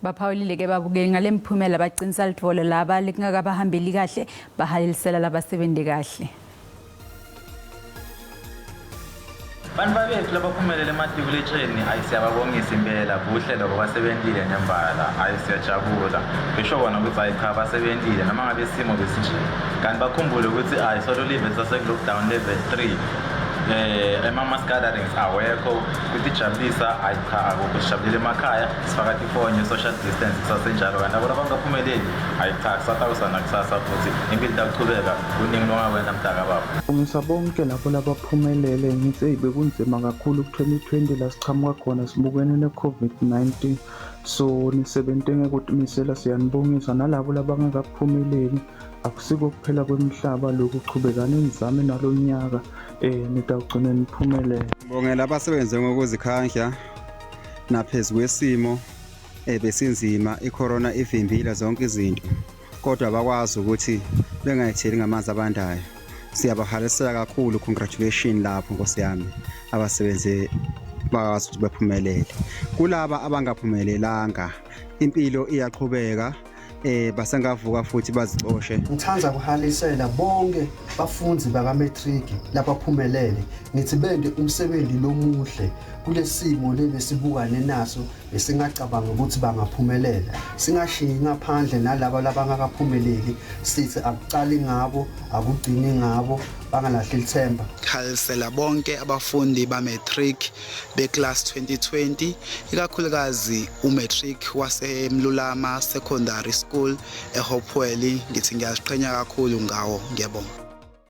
Baphawulile ke babukeli ngale mphumela baqinisa lidvolo laba lekungakabahambeli kahle bahalelisela labasebenzi kahle. Bantu babethu labaphumelele ematikuletsheni ayi siyababongisa impela kuhle lokho basebentile nembala ayi siyajabula besho kona ukuthi ayi cha basebentile noma ngabe isimo besinje kanti bakhumbule ukuthi ayi solo live saseku-lockdown level 3 ema-mass gatherings awekho kutijabulisa ayi cha akukho sijabulile emakhaya sifaka tifonyo social distance kusasenjalo kanti abo labangaphumeleli ayi cha kusatawusana kusasa futhi impilo itakuchubeka kuningi longakwenta mntaka baba. Ngibongisa bonke labo labaphumelele ngithi eyi bekunzima kakhulu ku-2020 la siqhamuka khona sibukene ne-COVID-19 so nisebente ngekutimisela siyanibongisa nalabo labangakaphumeleli akusiko kuphela kwemihlaba lokhu chubekani nizame nalo nyaka nitawugcina niphumelele. Ngibongela abasebenze ngokuzikhandla naphezu kwesimo ebesinzima icorona ivimbile zonke izinto kodwa bakwazi ukuthi bengayitheli ngamanzi abandayo. Siyabahalisela kakhulu, congratulation lapho nkosi yami abasebenze bakwazi ukuthi bephumelele. Kulaba abangaphumelelanga impilo iyaqhubeka basengavuka futhi bazicoshe. Ngithanda ukuhalisela bonke bafundzi baka-matric labaphumelele ngithi bende umsebenzi lomuhle kulesimo lebesibukane naso besingacabanga ukuthi bangaphumelela singashiyi ngaphandle nalabo labangakaphumeleli sithi akucali ngabo akugcini ngabo bangalahli ithemba. Khalisela bonke abafundi ba-matric be-class 2020 ikakhulukazi u-matric waseMlulama Secondary School eHopewell ngithi ngiyaziqhenya kakhulu ngawo ngiyabonga.